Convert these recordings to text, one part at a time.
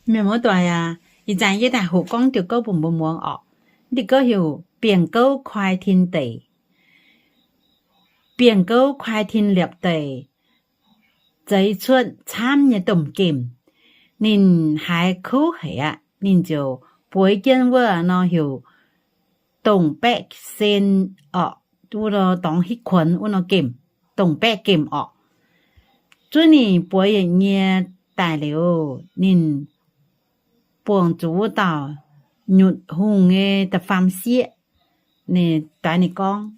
Mienh muoz-doic aac, ih zanc yie daaih hoqc gorngv diuh gouv bun mbuo muangx orqc. Diuh gouv heuc Bienh Gouv Kuaai Tin Deic. Bienh Gouv Kuaai Tin Liepc Deic zeix cuotv camv nyei domh gemh. Ninh haiz kuv haic aqv. Ninh ziouc bueix jienv wuov nor heuc Dongh Baeqv Sen orqc, wuov nor dorngx hitv kuonx wuov nor gemh, Dongh Baeqv Gemh orqc. Zuov ninh bueix yietc nyie daaih liuz, ninh buangh zuqc wuov dauh nyutc hungh nyei da'faam sieqv. Ninh daix ninh gorngv,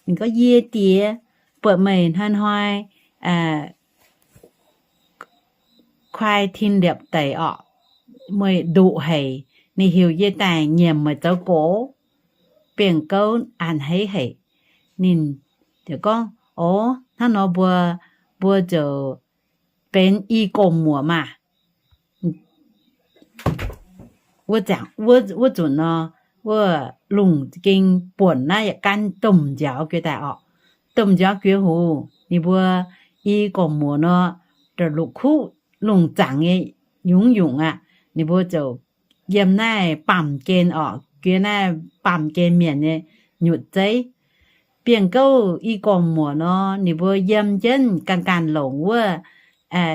ninh gorngv, Yie diex, buatc meih hnoi-hnoi kuaai tin liepc deic orqc, meih nduqc haic. Ninh heuc yie daaih nyiemc meih zoux gox. Bienh Gouv a'hneiv haic. Ninh ziouc gorngv, O, hnangv nor mbuo, mbuo ziouc benx i gorx-muoc maah. Wuov zanc, wuov, wuov nzunc nor, wuov lungh ging buonc naaiv yietc gaanv domh nziaaux guiex daaih orqc. Domh nziaaux guiex hoc, ninh mbuo i gorx-muoc nor, la'kuqv lungh zaangc nyei yungz-yungc aqv. Ninh mbuo ziouc yiem naaiv baamh gen orqc, guiex naaiv baamh gen mienh nyei nyutc zeiv. Bienh Gouv i gorx-muoc nor, ninh mbuo yiem jienv ganh ganh longc wuov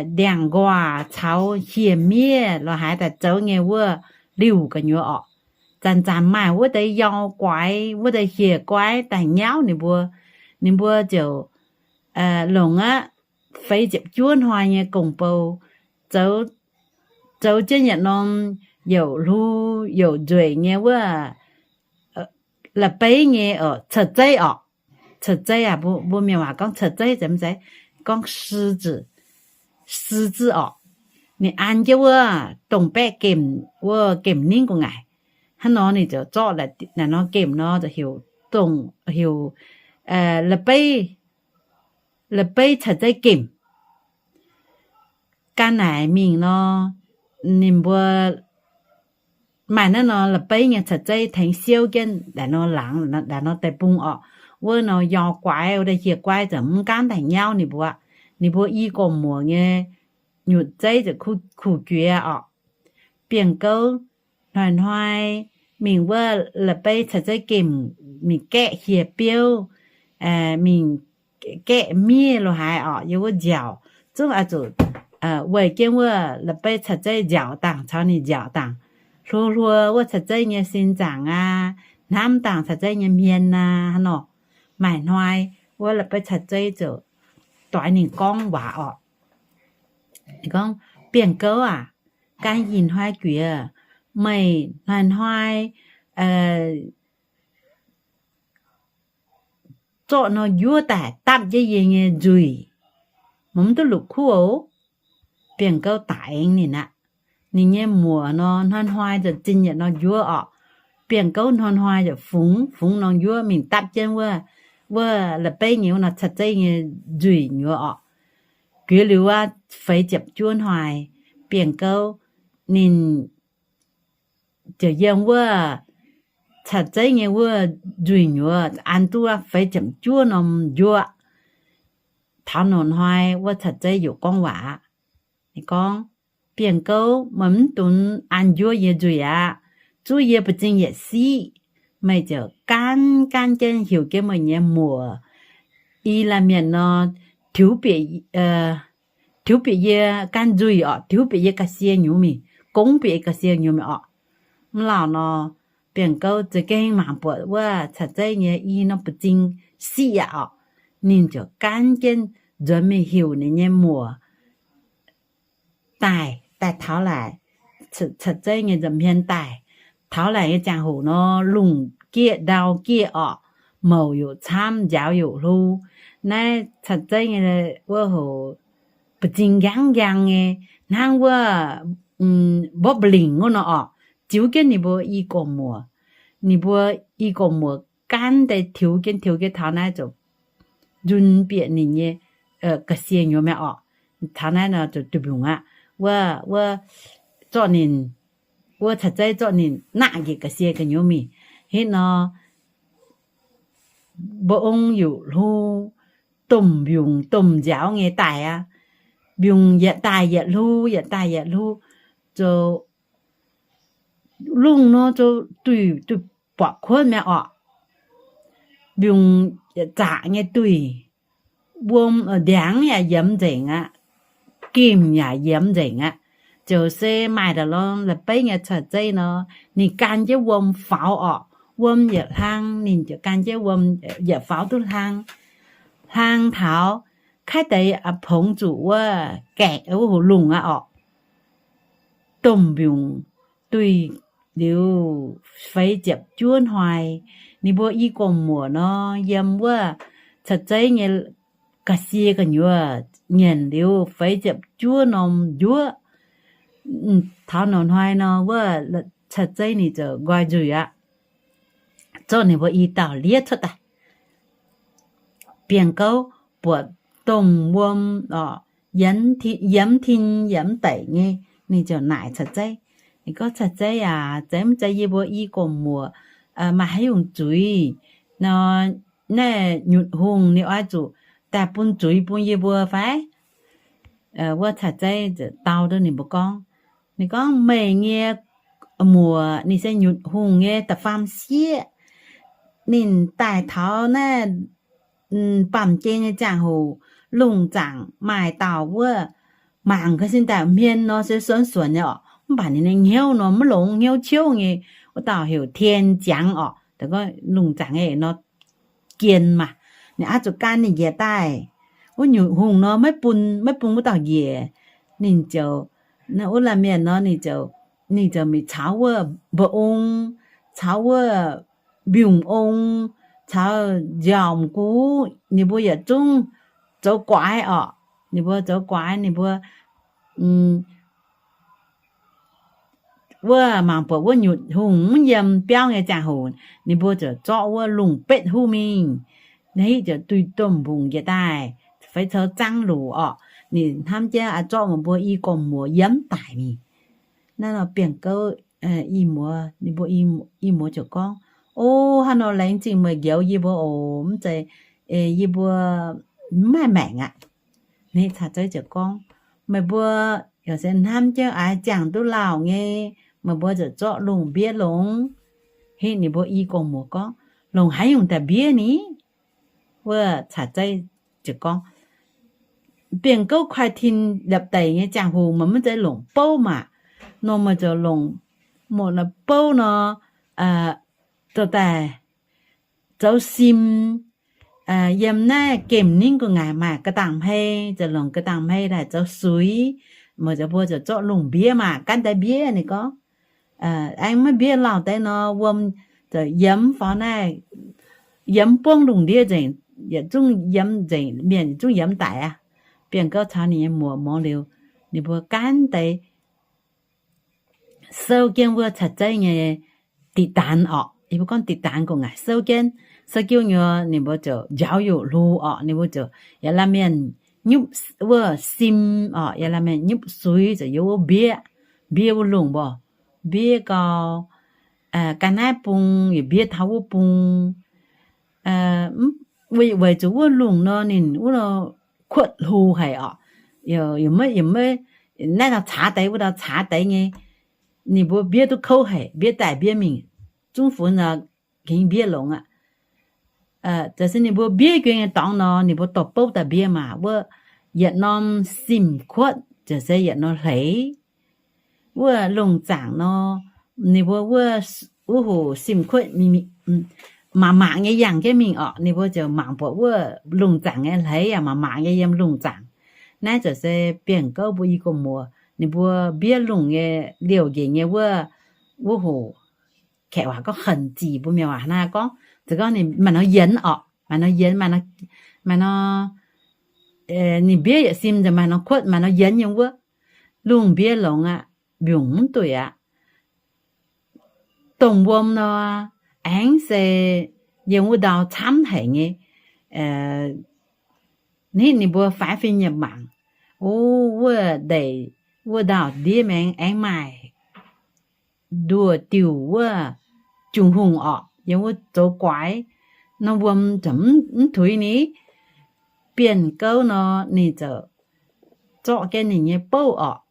ndiangx-nquaah caux hieh miev lorz haaix daaih zoux nyei wuov liuh gu'nyuoz orqc. Zanc-zanc maaih wuov deix yau guaix, wuov deix hieh guaix daaih nyauv ninh mbuo. Ninh mbuo ziouc longc aqv feix ziepc juov hnoi nyei gong-bou zoux, zoux jienv yietc norm youc hlu youc nzueic nyei wuov la'beiv nyei orqc, ca'zeiv orqc. Ca'zeiv aac, mbuo mienh waac gorngv ca'zeiv, zeiz mv zeiz, gorngv 狮子, 狮子 orqc. Ninh an jienv wuov dongh baeqv gemh, wuov gemh ningv gu'nguaaic. Hnangv nor ninh ziouc zorqv naaic nor gemh nor ziouc heuc dongh, heuc la'beiv, la'beiv ca'zeiv gemh. Gan naaic mingh nor, ninh mbuo maaih naaiv nor la'beiv nyei ca'zeiv tengx siouv jienv naaic nor laangz, naaic nor deic-bung orqc. Wuov nor yau guaix, wuov deix hieh guaix ziouc mv gaanv daaih nyauv ninh mbuo. Ninh mbuo i gorx-muoc nyei nyutc zeiv ziouc kuh juiz orqc. Bienh Gouv hnoi-hnoi mingh wuov la'beiv ca'zeiv gemh mingh gaeqv hieh biouv, mingh gaeqv miev lo haaix orqc, yiem wuov nziaauc. Zungv oix zuqc weih jienv wuov la'beiv ca'zeiv nziaauc dangh caux ninh nziaauc dangh, hluo hluo wuov ca'zeiv nyei sin zaangc aqv, hnamv dangh ca'zeiv nyei hmien aqv. Hnangv nor, maaih hnoi wuov la'beiv ca'zeiv ziouc doix ninh gorngv waac orqc. Gorngv, Bienh Gouv aac, gan ih hnoi guiex meih hnoi-hnoi zorqv nor njuov daaih dapv jienv yie nyei nzuih, meih mv duqv la'kuqv oc. Bienh Gouv daic aengx ninh aqv. Ninh nyei muoc nor hnoi-hnoi ziouc zinh yietc nor njuov orqc. Bienh Gouv hnoi-hnoi ziouc fungx fungx nor njuov mingh dapv jienv wuov, wuov la'beiv nyei wuov nor ca'zeiv nyei nzuih nyuoz orqc. Guiex liuz aqv, feix ziepc juov hnoi, Bienh Gouv ninh ziouc yiem wuov ca'zeiv nyei wuov nzuih nyuoz an duqv feix ziepc juov norm njuov. Taux norqc hnoi wuov ca'zeiv yaac gorngv waac aqv. Ninh gorngv, Bienh Gouv, meih mv dungx an njuov yie nzuih aqv. Zuov yie ba'zing yietc siqv, meih ziouc gaanv gaanv jienv heuc jienv meih nyei muoc, i laanh mienh nor, tiux bieqc, tiux bieqc yie gaanv nzuih orqc, tiux bieqc yie ga'sie nyuoz mingh, gongv bieqc yie ga'sie nyuoz mingh orqc. Mv lauh nor, Bienh Gouv za'gengh mangc buatc wuov ca'zeiv nyei i norm ba'zing siqv aqv orqc. Ninh ziouc gaanv jienv nzuonx mingh heuc ninh nyei muoc daaih, daaih taux laaic ca'zeiv nyei nza'hmien daaih. Taux laaic nyei ziangh hoc nor, lungh gieqv ndau gieqv orqc, mouc yaac camv, nziaaux yaac hlo. Naaiv ca'zeiv nyei wuov hoc ba'zing njang njang nyei, hnangv wuov mbopv lingc wuov nor orqc. Ziux jienv ninh mbuo i gorx muoc, ninh mbuo i gorx muoc gaanv deix tiux jienv tiux jienv taux naaiv ziouc nzun bieqc ninh nyei ga'sie nyuoz mi'aqv orqc. Taux naaiv nor ziouc duqv mbiungc aqv. Wuov, wuov zorqv ninh, wuov ca'zeiv zorqv ninh naqv njiec ga'sie gu'nyuoz mingh. Hitv nor, mba'ong yaac hlo, domh mbiungc domh nziaaux nyei daaih aqv. Mbiungc yietc daaih yietc hlo, yietc daaih yietc hlo, zoux Lungh nor zoux duih, duih buatc kuotv mi'aqv orqc. Mbiungc yietc zaqc nyei duih, wuom, ndiangx yaac yiemx nzengc aqv, gimh yaac yiemx nzengc aqv. Ziouc se maaih ndau lorqc, la'beiv nyei ca'zeiv nor, ninh gan jienv wuom faaux orqc. Wuom yietc hlang, ninh ziouc gan jienv wuom yietc faaux duqv hlang. Hlang taux kaiv deix pongx zuqc wuov gaeqv wuov hoc lungh aqv orqc. Domh mbiungc duih liuz feix ziepc juov hnoi, ninh mbuo i gorngv muoc nor, yiem wuov ca'zeiv nyei ga'sie gu'nyuoz nyanc liuz feix ziepc juov norm njuov. Taux norqc hnoi nor, wuov ca'zeiv ninh ziouc nqoi nzuih aqv, zorqv ninh mbuo i dauh liev cuotv daaih. Bienh gouv buatc domh wuom orqc, yiemx tin yiemx daic nyei, ninh ziouc naaic ca'zeiv. Ninh gorngv, Ca'zeiv aac, zeiz mv zeiz yie mbuo i gorngv muoc maaih haaix nyungc zuiz nor, naaiv nyutc hungh ninh oix zuqc daaih bun zuiz bun yie mbuo fai? Wuov ca'zeiv dau duqv ninh mbuo gorngv, ninh gorngv, Meih nyei muoc ninh se nyutc hungh nyei da'faam sieqv. Ninh daaih taux naaiv baamh gen nyei ziangh hoc, lungh zaangc maaih dauh wuov mangc gaax sin daaih hmien nor se suonx suonx nyei orqc, mv baac ninh nyei hnyouv nor maiv longx, hnyouv ciouv nyei. Wuov dauh heuc Tien Ziangx orqc, lungh zaangc nyei nor, gien maah, ninh oix zuqc gan ninh njiec daaih. Wuov nyutc hungh nor maiv bun, maiv bun wuov dauh njiec. Ninh ziouc, wuov laanh mienh nor, ninh ziouc mingh caux wuov mba'ong, caux wuov mbiungc ong, caux nziaauc m'gux, ninh mbuo yietc zungv zoux guaix orqc. Ninh mbuo zoux guaix, ninh mbuo wuov mangc buatc wuov nyutc hungh mv yiem biauv nyei ziangh hoc, ninh mbuo ziouc zorqv wuov lungh betv huv mingh. Naaiv hitv ziouc duih domh mbungc njiec daaih, feix coux zaangv luc orqc. Ninh hnamv jienv zorqv meih mbuo i gorngv muoc yiem daic mingh. Naaiv nor Bienh Gouv i muoz, ninh mbuo i muoz ziouc gorngv, O, hnangv nor laengz zingh meih njoux yie mbuo oc. Mv zeiz yie mbuo mv maaih maengc aqv. Naaiv ca'zeiv ziouc gorngv, Meih mbuo yaac se hnamv jienv aaix ziangh duqv lauh nyei, meih mbuo ziouc zorqv lungh mbiev longx. Hitv ninh mbuo i gorngv muoc gorngv, Longc haaix nyungc daaih mbiev ni? Wuov ca'zeiv ziouc gorngv, Bienh Gouv kuaih tin liepc deic nyei ziangh hoc meih mv zeiz longc bouv maah. Nor meih ziouc longc muoc nor bouv nor, zoux daaih zoux sim. Yiem naaiv gemh ningv gu'nguaaic maaih ga'dangh hmei, ziouc longc ga'dangh hmei daaih zoux suix. Meih mbuo ziouc zorqv lungh mbiev maah, gaanv deix mbiev. Ninh gorngv, Aengx maiv mbiev lauh deix nor, wuom ziouc yiemx faaux naaiv, yiemx buangv lungh ndiev nzengc, yietc zungv yiemx nzengc, mienh yietc zungv yiemx daic aqv. Bienh Gouv caux ninh nyei muoc muangx liuz, ninh mbuo gaanv deix sou jienv wuov ca'zeiv nyei diqc daanx orqc. Yie mbuo gorngv diqc daanx gu'nguaaic sou jienv, sou jienv nyei, ninh mbuo ziouc njaaux youc hlo orqc. Ninh mbuo ziouc yaac laanh mienh nyupv wuov sim orqc, yaac laanh mienh nyupv suix, ziouc yiem wuov mbiev, mbiev wuov lungh mbuo, mbiev gau, ga'naaiv bung yaac mbiev taux wuov bung. Weic zuqc wuov lungh nor ninh wuov kuotv hlo haic orqc. Naaiv dauh caax deix, wuov dauh caax deix nyei, ninh mbuo mbiev duqv kouv haic, mbiev daaih mbiev mingh, zungv funx gengh mbiev longx aqv. Ziouc se ninh mbuo mbiev juang nyei dorngx nor, ninh mbuo dorh bouv daaih mbiev maah. Wuov yietc norm sim kuotv ziouc se yietc norm hleix. Wuov lungh zaangc nor, ninh mbuo wuov, wuov hoc sim kuotv mangc mangc nyei yangh jienv mingh orqc. Ninh mbuo ziouc mangc buatc wuov lungh zaangc nyei hleix yaac mangc mangc nyei yiem lungh zaangc. Naaiv ziouc se Bienh Gouv mbuo i gorngv muoc, ninh mbuo mbiev lungh nyei liouh njiec nyei wuov, wuov hoc, kaeqv waac gorngv 痕迹 mbuo mienh waac hnangv gorngv, ziouc gorngv ninh maaih norm yienx orqc, maaih norm yienx, maaih norm, ninh mbiev yietc sim ziouc maaih norm kuotv, maaih norm yienx yiem wuov. Lungh mbiev longx aqv, mbiungc mv dueic aqv. Domh wuom nor, aengx se yiem wuov ndau camv haic nyei. Hnangv ninh mbuo faix fim nyiemc mangc, o, wuov ndeic, wuov ndau-ndiev maengx aengx maaih nduoh diuh wuov jungh hungh orqc, yiem wuov zoux guaix. Norm wuom ziouc mv tuix ni. Bienh Gouv nor, ninh ziouc zorqv jienv ninh nyei bouv orqc,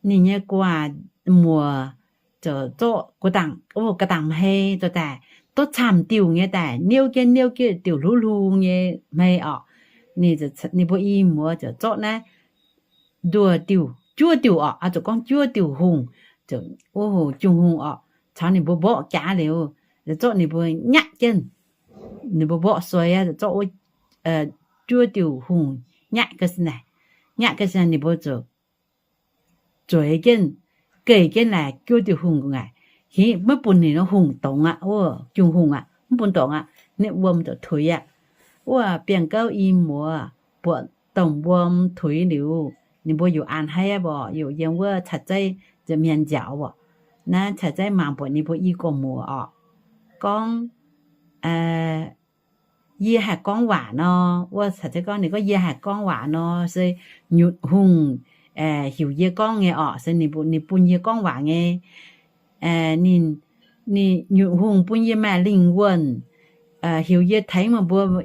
ninh nyei gu'nguaaic muoc, ziouc zorqv ga'dangc hmei zoux daaih, duqv camv diuh nyei daaih, niouv jienv niouv jienv diuh hluv hlu nyei hmei orqc. Ninh mbuo i muoz ziouc zorqv naaiv nduoh diuh, juov diuh orqc, oix zuqc gorngv juov diuh hungh, ziouc wuov hoc Jung Hungh orqc, caux ninh mbuo mborqv jaax liuz, zorqv ninh mbuo nyatv jienv, ninh mbuo mborqv suei aqv, zorqv wuov juov diuh hungh nyatv ga'sin naaic, nyatv ga'sin naaic ninh mbuo zueiz jienv, geh jienv laaic juov diuh hungh gu'nguaaic, maiv bun ninh nor hungh dongz aqv, wuov Jung Hungh aqv, mv bun dongz aqv, ninh wuom ziouc tuix aqv. Wuov Bienh Gouv i muoz buatc domh wuom tuix liuz, ninh mbuo yuc an haiv aqv, mborqc yuc yiem wuov Ca'zeiv nza'hmien nziaaux mborqc. Naaiv Ca'zeiv mangc buatc ninh mbuo i gorx-muoc orqc, gorngv, Yie haih gorngv waac nor. Wuov Ca'zeiv gorngv, ninh gorngv, Yie haih gorngv waac nor se Nyutc Hungh heuc yie gorngv nyei orqc, se ninh bun yie gorngv waac nyei. Ninh, Nyutc Hungh bun yie maaih lingh wuonh, heuc yie tengx meih mbuo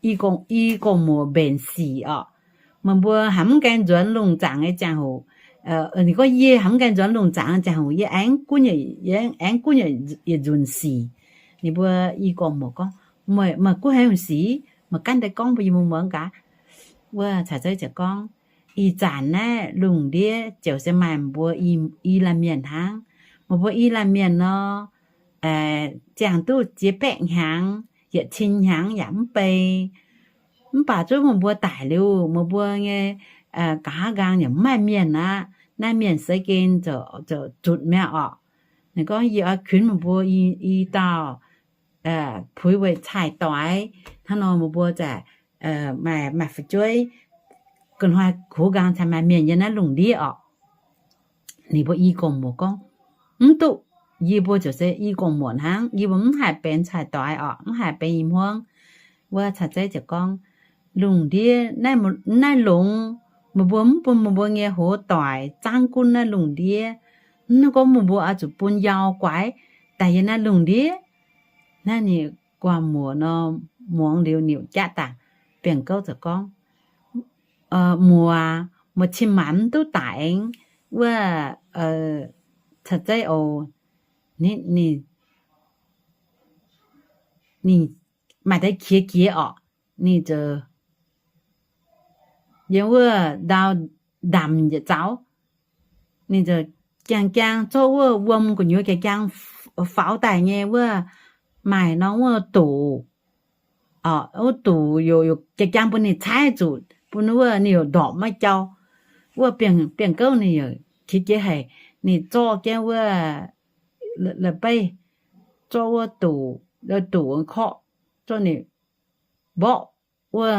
i gorx-muoc mbenc sic orqc. Meih mbuo haih mv gaengh nzuonx lungh zaangc nyei ziangh hoc, ninh gorngv, Yie haih mv gaengh nzuonx lungh zaangc nyei ziangh hoc yie aengx gunv, yie aengx gunv yietc nzunc sic. Ninh mbuo i gorx-muoc gorngv, Meih, meih gunv haaix nyungc sic? Meih ganh daaih gorngv bun yie mbuo muangx gaax. Wuov Ca'zeiv ziouc gorngv, Ih zanc naaiv lungh ndiev ziouc se maaih mbuo i laanh mienh hnangv. Meih mbuo i laanh mienh nor, ziangh duqv ziex baeqv hnyangx, yietc cin hnyangx yaac mv bei. Mv baac zuov meih mbuo daic liuz, meih mbuo nyei nqa'haav nqaang yaac mv maaih mienh aqv. Naaiv mienh seix gen ziouc zutc mi'aqv orqc. Ninh gorngv, Yie oix kuinx meih mbuo i dauh puix weic cai-doix. Hnangv nor meih mbuo zaqc maaih, maaih fu'jueiv, gu'hnoi kuv nqaang cai maaih mienh yiem naaiv lungh ndiev orqc. Ninh mbuo i gorx-muoc gorngv, Mv duqv. Yie mbuo ziouc se i gorx-muoc hnangv, yie mbuo mv haih benx cai-doix orqc, mv haih benx i hmuangv. Wuov Ca'zeiv ziouc gorngv, Lungh ndiev naaiv longx, meih mbuo mv bun meih mbuo nyei hoz doic zaangv gunv naaiv lungh ndiev. Mv gorngv meih mbuo oix zuqc bun yau guaix daaih yiem naaiv lungh ndiev. Naaiv ninh guah-muoc nor, muangx liuz ninh jatv daaih. Bienh Gouv ziouc gorngv, Muoc, muoc cin-maanc mv duqv daic aengx. Wuov Ca'zeiv oc, ninh, ninh maaih deix qiex jiez orqc. Ninh ziouc yiem wuov ndau ndamc yietc zaux. Ninh ziouc jaang-jaang zorqv wuov wuom gu'nyuoz jaang-jaang faaux daaih nyei wuov, maaih norm wuov doc orqc, wuov doc yaac jaang-jaang bun ninh caaiv zuqc, bun wuov ninh yaac ndorpc maiv jauv. Wuov Bienh Gouv ninh yaac qiex jiez haic, ninh zorqv jienv wuov la'beiv, zorqv wuov doc, doc korqv, zorqv ninh mborqv wuov,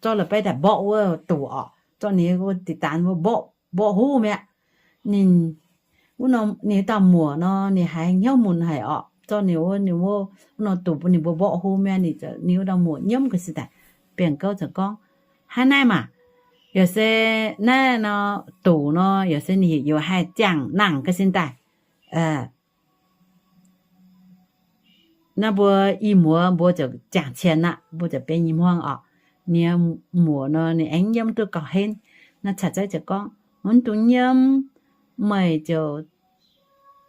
zorqv la'beiv daaih mborqv wuov doc orqc, zorqv ninh wuov diqc daanz wuov mborqv, mborqv huv mi'aqv. Ninh, wuov, ninh dauh muoc nor, ninh haiz hnyouv mun haic orqc, zorqv ninh wuov, ninh wuov, wuov norm doc bun ninh mbuo mborqv huv mi'aqv. Ninh, ninh wuov dauh muoc nyiemv ga'sin daaih. Bienh Gouv ziouc gorngv, Hnangv naaiv maah! Yaac se naaiv nor, doc nor, yaac se ninh heuc haih ziangh nangh ga'sin daaih. Naaiv mbuo i muoz mbuo ziouc ziangh cien aqv, mbuo ziouc benx i hmuangv orqc. Ninh muoc nor, ninh aengx yiem duqv gauh henv. Naaiv Ca'zeiv ziouc gorngv, Mv dungx nyiemv, meih ziouc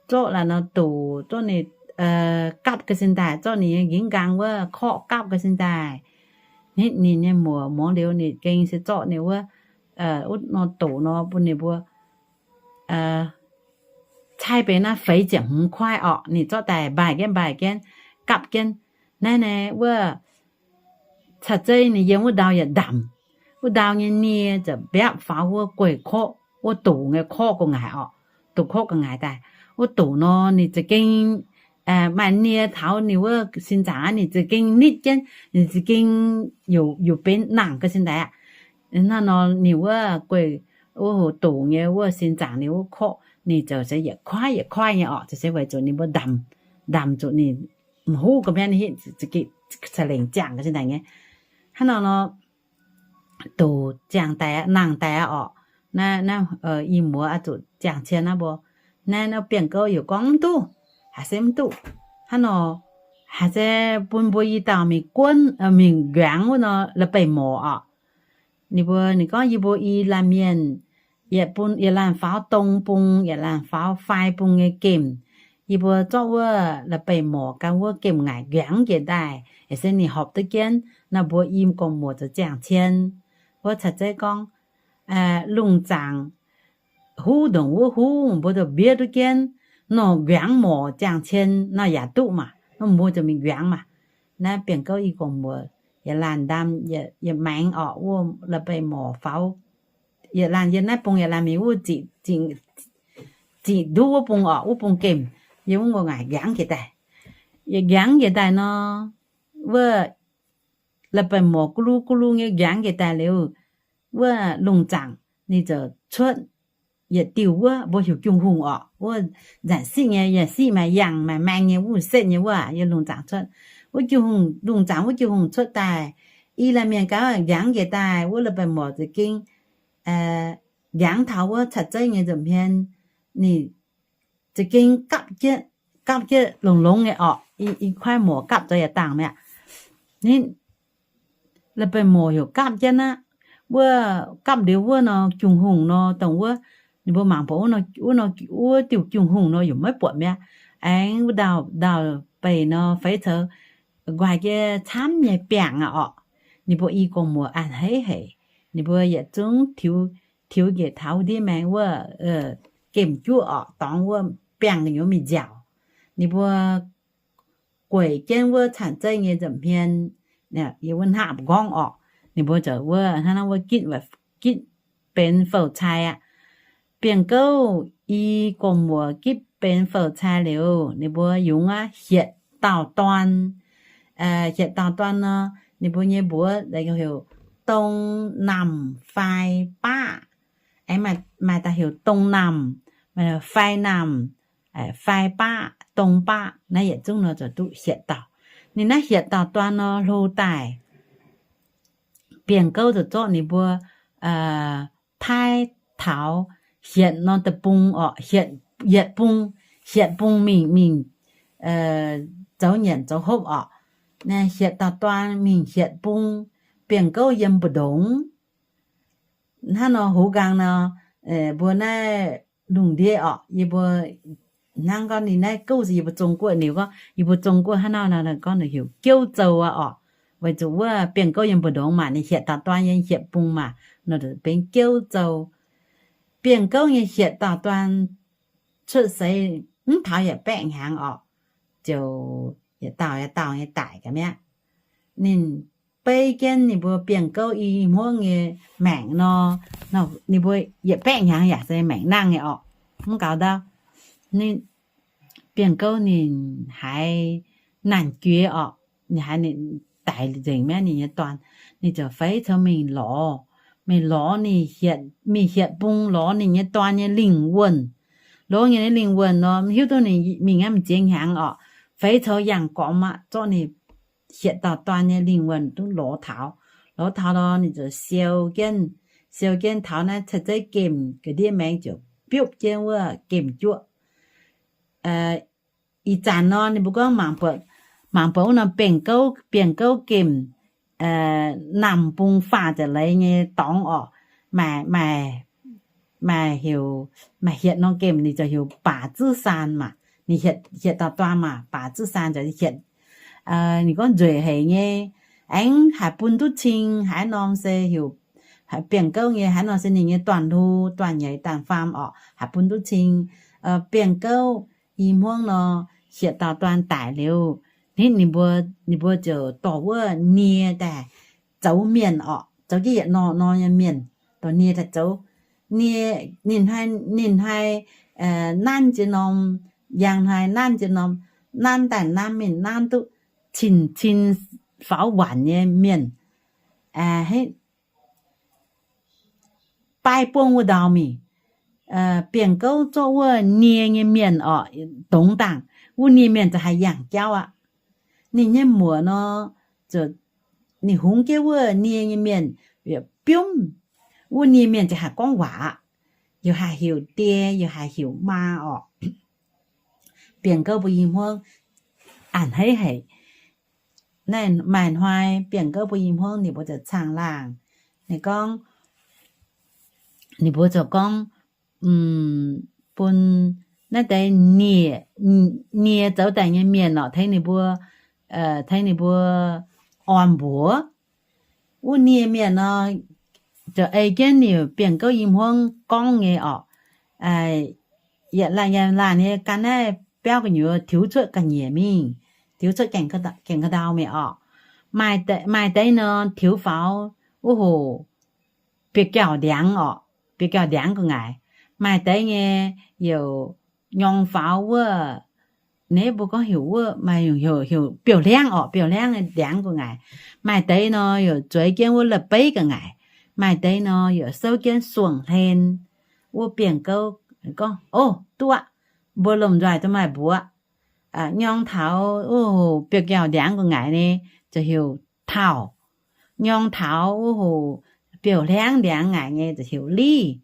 zorqv la'nor doc, zorqv ninh gapv ga'sin daaih, zorqv ninh nyei nqingx nqaang wuov korqv gapv ga'sin daaih. Ninh nyei muoc muangx liuz ninh gengh se zorqv ninh wuov, wuov norm doc nor bun ninh mbuo caaiv benx naaiv feix ziepc hmz kuaaiv orqc. Ninh zorqv daaih mbaih jienv mbaih jienv, gapv jienv. Naaiv naaiv wuov Ca'zeiv ninh yiem wuov ndau yaac ndamc. Wuov ndau nyei nie ziouc mbiapv faaux wuov guei-korqv, wuov doc nyei korqv gu'nguaaic orqc. Doc korqv gu'nguaaic daaih. Wuov doc nor ninh za'gengh maaih nie taux ninh wuov sin nzaangc aqv, ninh za'gengh nitv jienv, ninh za'gengh yaac benx nangc ga'sin daaih aqv. Hnangv nor ninh wuov guei, wuov hoc doc nyei wuov sin nzaangc ninh wuov korqv ninh ziouc se yietc kuaaiv yietc kuaaiv nyei orqc, ziouc se weic zuqc ninh mbuo ndamc, ndamc zuqc ninh mv huv ga'mienv hitv, ca'lengc ziangh ga'sin daaih nyei. Hnangv nor nor, doc ziangh daaih aqv, nangh daaih aqv orqc. Naaiv, naaiv i muoz oix zuqc ziangh cien naaiv mbuo. Naaiv, naaiv Bienh Gouv yaac gorngv, Mv duqv, haaix se mv duqv. Hnangv nor, haaix se bun mbuo i dauh mingh guonv, mingh nquangx wuov nor la'beih morc orqc. Ninh mbuo, ninh gorngv, Yie mbuo i laanh mienh yietc bun, yietc laanh faaux dong bung, yietc laanh faaux fai bung nyei gemh. yie mbuo zorqv wuov la'beih morc gan wuov gemh ngaaic nquangx njiec daaih, se ninh horpc duqv jienv nor, mbuo i gorngv muoc zoux ziangh cien. Wuov caux zeiv gorngv, lungh zaangc huv ndongc wuov huv, mbuo zoux mbiev duqv jienv nor, nquangx morc ziangh cien nor yaac duqv maah. Nor mbuo zoux mingh nquangx maah. Naaiv Bienh Gouv i gorngv muoc yietc laanh ndaam, yietc maengx orqc, wuov la'beih morc faaux yietc laanh, yiem naaiv bung yietc laanh mingh wuov ziqc nduqv wuov bung orqc, wuov bung gemh, yiem wuov ngorc ngaaic nquangx njiec daaih. Yietc nquangx njiec daaih nor, wuov la'beih morc guv lu guv lu nyei nquangx njiec daaih liuz, wuov lungh zaangc ninh ziouc cuotv yietc diuh wuov mbuo heuc Jung Hungh orqc, wuov nzanc siqv nyei, yaac siqv maaih yangh maaih maeng nyei wuov setv nyei wuov, yiem lungh zaangc cuotv. Wuov Jung Hungh, lungh zaangc wuov Jung Hungh cuotv daaih, i laanh mienh gaax nquangx njiec daaih, wuov la'beih morc za'gengh nquangx taux wuov caux zeiv nyei nza'hmien, ninh za'gengh gapv jienv, gapv jienv longx-longx nyei orqc, i kuaaiv morc gapv zoux yietc dangh mi'aqv. La'beih morc heuc gapv jienv aqv. Wuov gapv liuz wuov nor, Jung Hungh nor, dongh wuov ninh mbuo mangc buatc wuov, wuov diuh Jung Hungh nor yaac maiv buatc mi'aqv. Aengx wuov ndau-ndau beih nor, feix coux nquaix jienv camv nyei biangh aqv orqc. Ninh mbuo i gorngv muoc a'hneiv haic. Ninh mbuo yietc zungv tiux njiec taux wuov ndiev maengx wuov gemh juoqv orqc, dorngx wuov biangh gu'nyuoz mingh nziaauc. Ninh mbuo gueic jienv wuov caux zeiv nyei nza'hmien, yiem wuov hnaqv nqorngv orqc. Ninh mbuo ziouc wuov hnangv naaiv wuov gitv, gitv benx fouc-cai aqv. Bienh Gouv i gorngv muoc gitv benx fouc-cai liuz, ninh mbuo yungz aqv hietc dauh dorn. Hietc dauh dorn nor, ninh mbuo nyei mbuox heuc Dong Namh Fai Baqv. Aengx maaih dauh heuc Dong Namh, Fai Namh, Fai Baqv, Dong Baqv, naaiv yietc zungv nor ziouc duqv hietc dauh. Ninh naaiv hietc dauh dorn nor hlo daaih, Bienh Gouv ziouc zorqv ninh mbuo paaiv taux hietc norm deic-bung orqc, hietc bung, hietc bung mingh, mingh zoux nyanc zoux hopv orqc. Hietc dauh dorn mingh hietc bung, Bienh Gouv yiem mbu'ndongx. Hnangv nor hoz nqaang nor, mbuo naaiv lungh ndiev orqc, yie mbuo hnangv gorngv ninh naaiv gouv se yie mbuo Zong-Guoqv liuz gorngv, yie mbuo Zong-Guoqv hnangv nor gorngv heuc Jouv Zou aqv orqc. Weic zuqc wuov Bienh Gouv yiem mbu'ndongx maah, ninh hietc dauh dorn yiem hietc bung maah, nor benx Jouv Zou. Bienh Gouv nyei hietc dauh dorn cuotv seix mv taux yietc baeqv hnyangx orqc, ziouc yietc dauh yietc dauh nyei daic ga'mi'aqv. Ninh beiv jienv ninh mbuo Bienh Gouv i hmuangv nyei maengc nor, ninh mbuo yietc baeqv hnyangx yaac se maengc nangh nyei orqc. Mv gaux ndau, Bienh Gouv ninh haiz naanc jueix orqc, ninh haiz ninh daic nzengc mi'aqv ninh nyei dorn. Ninh ziouc feix coux mingh lorz, mingh lorz ninh, mingh hietc bung lorz ninh nyei dorn nyei lingh wuonh. Lorz nyei lingh wuonh nor, mv hiuv duqv ninh mingh aqv, m'ziex hnyangx orqc, feix coux yangh gormx aqv, zorqv ninh hietc dauh dorn nyei lingh wuonh duqv lorz taux. Lorz taux nor, ninh ziouc siou jienv, siou jienv taux naaiv cai zeiv gemh ga'ndiev maengx ziouc biopv jienv wuov gemh juoqv. Ih zanc nor ninh mbuo gorngv mangc buatc wuov norm Bienh Gouv, Bienh Gouv gemh, namh bung faah ziepc leiz nyei dorngx orqc, maaih, maaih, maaih heuc, maaih hietc norm gemh ninh ziouc heuc Baac Zuv Saan maah. Ninh hietc, hietc dauh dorn maah, Baac Zuv Saan ziouc hietc, ninh gorngv nzueic haic nyei. Aengx haih bun duqv cing haaix norm se heuc, Bienh Gouv nyei haaix norm se ninh nyei dorn-hlo, dorn-nyeic, dorn-faam orqc, haih bun duqv cing. Bienh Gouv i hmuangv nor, hietc dauh dorn daic liuz, hnitv ninh mbuo, ninh mbuo ziouc dorh wuov nie daaih zoux mienh orqc, zoux jienv yietc norm norm nyei mienh, dorh nie daaih zoux. Nie, ninh hnoi, ninh hnoi nanv jiex norm, yangh hnoi nanv jiex norm, nanv daaih nanv mingh nanv duqv cin-cin faaux waanc nyei mienh, baaix buangv wuov ndau mingh. Bienh Gouv zorqv wuov nie nyei mienh orqc, dongh dangh wuov nie mienh ziouc haih yangh jauv aqv. Ninh nyei muoc nor, ninh hungx jienv wuov nie nyei mienh, biomv, wuov nie mienh ziouc haih gorngv waac aqv. Yaac haih heuc die, yaac haih heuc maa orqc. Bienh Gouv mbuo i hmuangv a'hneiv haic. Naaiv maaih hnoi Bienh Gouv mbuo i hmuangv ninh mbuo ziouc caangh laangh. Ninh gorngv, ninh mbuo ziouc gorngv bun naaiv deix nie, nie zoux daaih nyei mienh orqc, tengx ninh mbuo, tengx ninh mbuo orn mbuox. Wuov nie mienh nor, ziouc ei jienv ninh bienh gouv i hmuangv gorngv nyei orqc. Yietc laanh yietc laanh nyei gan naaiv biauv gu'nyuoz tiux cuotv ga'nyiec mingh, tiux cuotv gaengh ga'ndau mingh orqc. Maaih deix nor tiux faaux wuov hoc biauv-jauv ndiangx orqc, biauv-jauv ndiangx gu'nguaaic. Maaih deix nyei yaac nyorng faaux wuov, naaiv mbuo gorngv heuc wuov, maaih heuc biauv-hliangv orqc, biauv-hliangv ndiangx gu'nguaaic. Maaih deix nor yaac zueiz jienv wuov la'beiv gu'nguaaic. Maaih deix nor yaac souv jienv suangx hlen wuov bienh gouv gorngv, O, duqv aqv. Mbuo lomh nzoih duqv maaih mbuox. Nyorng taux wuov hoc biauv-jauv ndiangx gu'nguaaic nyei ziouc heuc tauh. Nyorng taux wuov hoc biauv-hliangv ndiangx gu'nguaaic nyei ziouc heuc liv.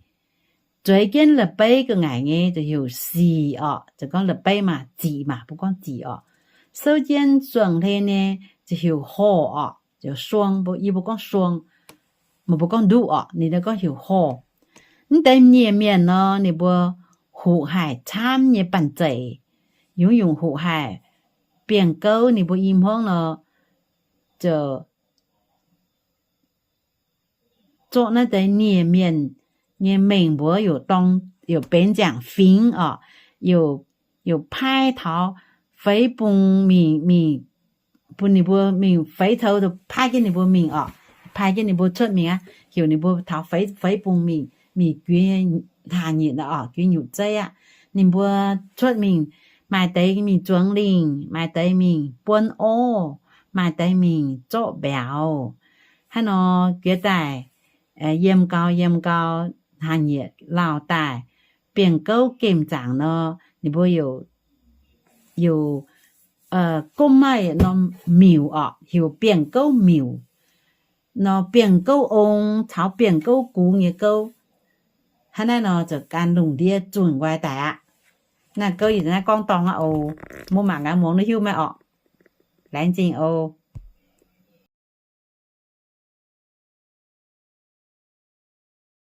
Zueiz jienv la'beiv gu'nguaaic nyei ziouc heuc sic orqc. Ziouc gorngv la'beiv maah, zic maah, mbuo gorngv zic orqc. Souv jienv suangx hlen nyei ziouc heuc horh orqc, ziouc suang, yie mbuo gorngv suang, meih mbuo gorngv nduqv orqc, ninh gorngv heuc horh. Mv deix nie mienh nor, ninh mbuo huqc haic camv nyei banh zeic, yungz yungc huqc haic. Bienh gouv ninh mbuo i hmuangv nor, ziouc zorqv naaiv deix nie mienh nyei mengh mbuox yaac dorng, yaac benx ziangx fingx orqc, yaac paaiv taux feix bung mingh, mingh bun ninh mbuo mingh feix coux, paaiv jienv ninh mbuo mingh orqc, paaiv jienv ninh mbuo cuotv mingh aqv, heuc ninh mbuo taux feix bung mingh, mingh juix hlaax nyitc orqc, juix nyutc zeiv aqv. Ninh mbuo cuotv mingh, maaih deix mingh zuangx lingh, maaih deix mingh buonv orv, maaih deix mingh zorqv mbiauz. Hnangv nor jiex daaih, yiem gau yiem gau, hlaax nyitc lauh daaih, bienh gouv gemh zaangc nor, ninh mbuo yaac gomv maiv norm miuc orqc, heuc bienh gouv miuc. Nor bienh gouv ong caux bienh gouv gux nyei gouv. Hnangv naaiv nor ziouc gan lungh ndiev zunh nqoi daic aqv. Naaiv gouv yie naaiv gorngv dorngh aqv oc. Mbuo mangc gaax muangx nor hiuv maiv orqc. Laengz zingh oc.